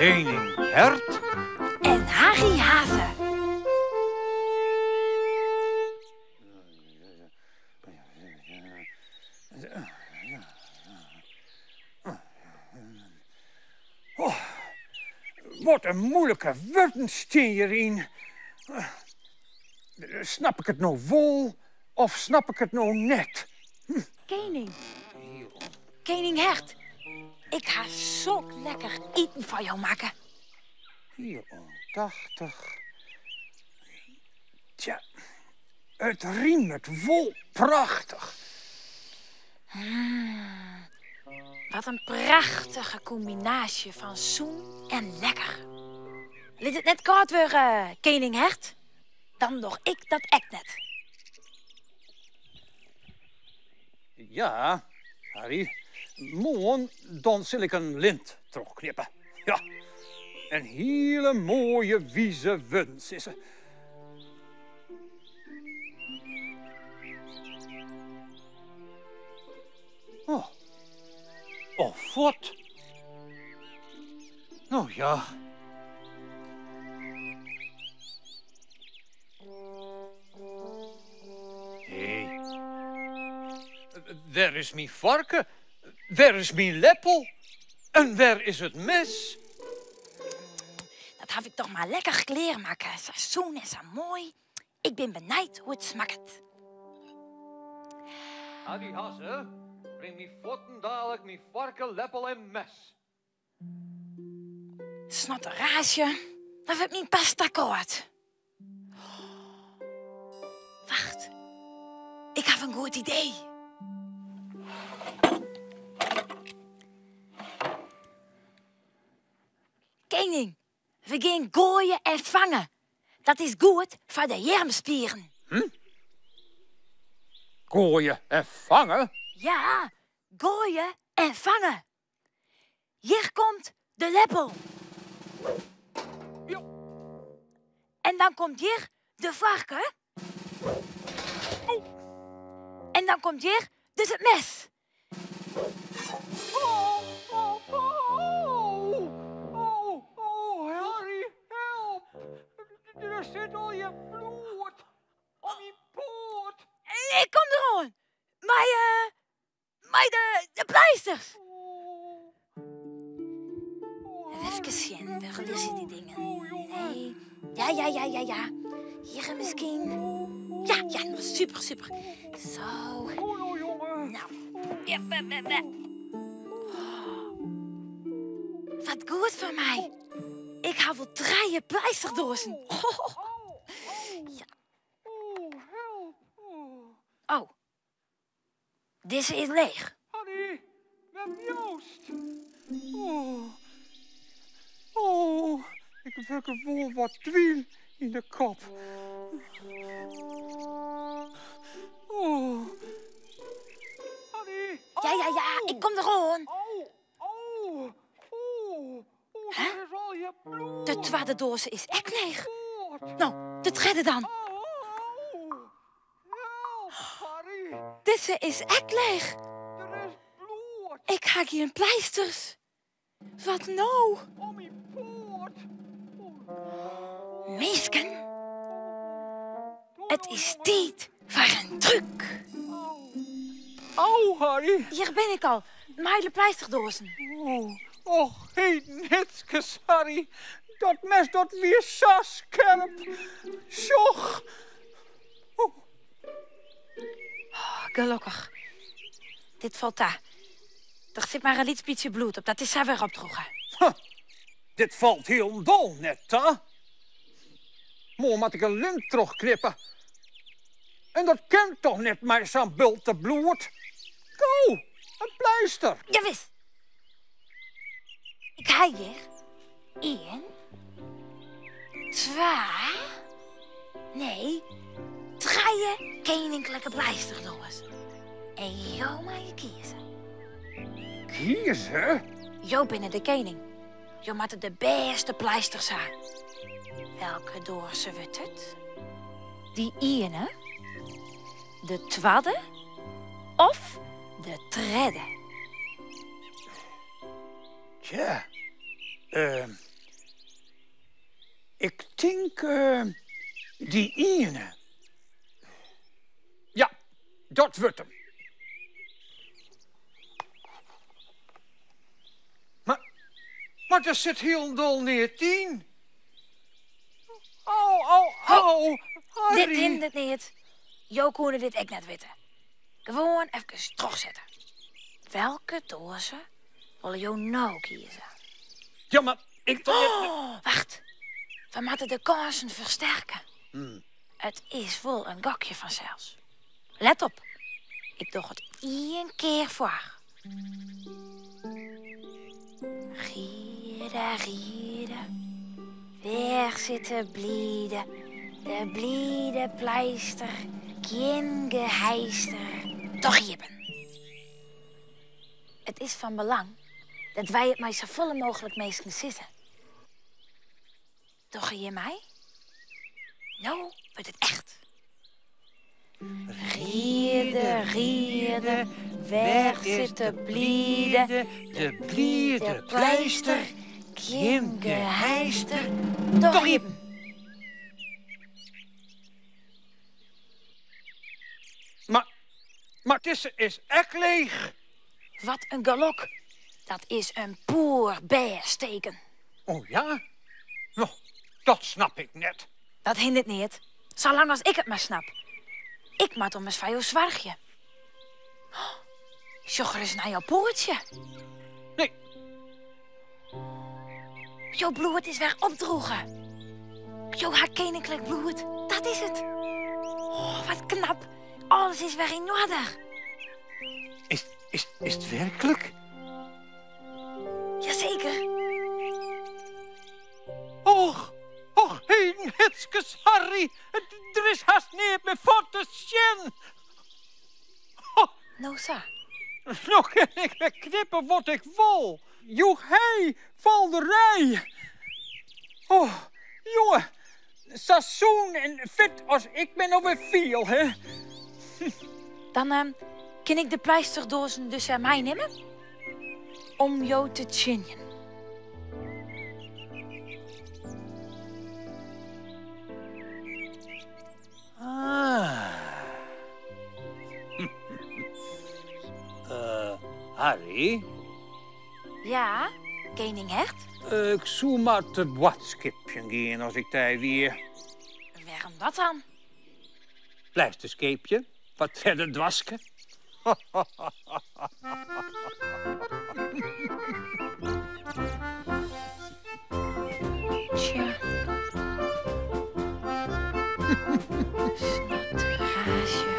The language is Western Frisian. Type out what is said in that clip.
Kening Hert en Harry Hazze. Oh, wat in moeilike wurden stean hjiryn. Snap ik it no wol of snap ik it no net? Kening, Kening Hert, ik ha sok lekker iten foar jo makke. 84. Tja, it rimet wol prachtich. Wat in prachtige kombinaasje fan sûn en lekker. Lit it net kâld wurde, Kening Hert. Dan doch ik dat ek net. Ja, Harry, moarn dan sil ik in lint trochknippe. Ja, en hiele moaie wize wurden sizze. Oh, oh fuort. No ja. Hé, wêr is myn foarke? Wêr is myn leppel? En wêr is it mes? Dat haw ik toch mar lekker klearmakke. Sa sûn en sa moai. Ik bin benijd hoe't it smakket. Harry Hazze, bring my fuortendalik myn foarke, leppel en mes. Snotteraasje, dan wurdt myn pasta kâld. Wacht, ik haw in goed idee. Kening, we gean goaien en fangen. Dat is goed foar de earmspieren. Hm? Goaie en fange? Ja, goaie en fange. Hjir komt de leppel. Ja. En dan komt hjir de foarke. Oh. En dan komt hjir dus it mes. Oh, oh, oh, oh, oh, Harry, help. Der sit allegear bloed op myn poat. Ik kom deroan. Mei, mei de pleisters. Efkes sjen, wêr lizze dy dingen? Nee. Ja, ja, ja, ja, ja. Hjir miskien. Ja, ja, no, super, super. Zo. Nou. Ja, be, be, be. Wat goed fan my. Ik ha wol trije pleisterdoazen. Ja. Oh. Dizze is leech. Harry, wêr bliuwst? Oh, oh, ik wurd wol wat dwyl yn de kop. Oh. Harry, Ja, ja, ja, ik kom deroan. Oh, oh, oh, oh, der is allegear bloed. De twadde doaze is ek leech. No, de tredde dan. Dizze is ek leech. Ik ha gjin pleisters. Wat no? Minsken, it is tiid foar in trúk. Au, Harry. Hjir bin ik al, mei de pleisterdoazen. Oh, och, hedenhitskes, Harry. Dat mes dat wie sa skerp. Sjoch. Oh, gelokkich. Dit falt ta. Der sit mar in lyts bytsje bloed op, dat is sa wer opdrûge. Huh, dit falt hielendal net ta. Moarn moat ik in lint trochknippe. En dat kin toch net mei sa'n bulte bloed? Gau, in pleister. Jawis. Ik ha hjir ien, twa, nee, trije keninklike pleisterdoazen. En jo meie kieze. Kieze? Jo binne de kening. Jo moatte de bêste pleisters ha. Welke doaze wurdt it? Dy iene, de twadde of de tredde? Tja, Ik tink dy iene. Ja, dat wurdt him. Mar, mar der sit hielendal neat yn. Au, au, au, Harry. Dit hindert neat. Jo koene dit ek net witte. Gewoan efkes trochsette. Welke doaze wolle jo no kieze? Ja, mar ik wol net. Oh, wacht. We moatte de kânsen fersterke. It is wol in gokje fansels. Let op, ik doch it ien kear foar. Riede, riede, wêr sit de blide, de blide pleister, gjin geheister, doch iepen. It is fan belang dat wy it mei safolle mooglik minsken sizze. Dogge jim mei? No wurdt it echt. Riede, riede, wêr sit de blide, de blide pleister, gjin geheister, doch iepen. Mar, mar dizze is ek leech. Wat in gelok. Dat is in poerbêst teken. Oh ja? No, dat snap ik net. Dat hindert neat, salang as ik it mar snap. Ik moat ommers foar jo soargje. Sjoch ris nei jo poatsje. Nee. Jo bloed is wer opdroege. Jo ha keninklik bloed, dat is it. Oh, wat knap. Alles is wer yn oarder. Is, is, is it werklik? Jazeker. Och, och, heden Hitskes Harry, der is hast neat mear fuort te sjen. No sa. No kin ik wer knippe wat ik wol. Joechhei, falderij. Oh, jonge, sa sûn en fit as ik my no wer fiel, hè. Dan kin ik de pleisterdoazen dus wer meinimme om jo te tsjinjen. Ah. Harry? Ja, kening Hert? Ik soe mar te boadskipjen gean as ik dy wie. Wêrom dat dan? Pleisters keapje foar it tredde doaske. Tsja. Snotteraasje.